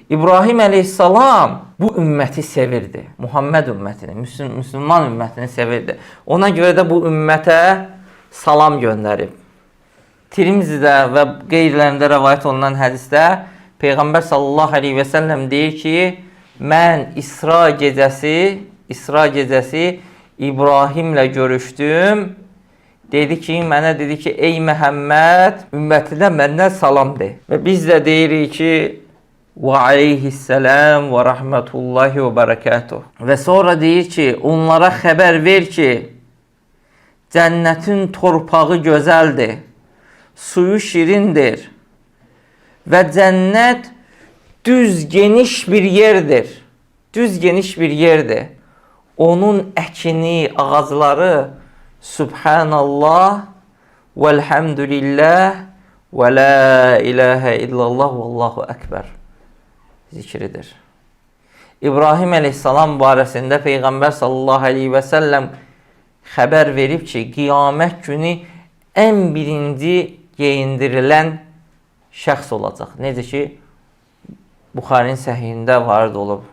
İbrahim əleyhissalam bu ümməti sevirdi. Muhammed ümmətini, Müslüman ümmətini sevirdi. Ona görə də bu ümmətə salam göndərib. Tirmizidə və qeyrilərində rəvayət olunan hədisdə Peyğəmbər sallallahu əleyhi və səlləm deyir ki, mən İsra gecəsi İbrahimlə görüşdüm. Dedi ki, mənə dedi ki, ey Məhəmməd, ümmətinə məndən salam de. Və biz də deyirik ki, və aleyhissalam və rəhmətullahi və bərəkatuh. Və sonra deyir ki, onlara xəbər ver ki, cənnətin torpağı gözəldir, suyu şirindir və cənnət düz geniş bir yerdir. Düz geniş bir yerdir. Onun əkini, ağacları Subhanallah velhamdülillah və la ilahə illallah vallahu əkbər zikridir. İbrahim əleyhissalam barəsində Peyğəmbər sallallahu əleyhi və səlləm xəbər verib ki, qiyamət günü ən birinci geyindirilən şəxs olacaq. Necə ki, Buxarinin səhihində varid olub.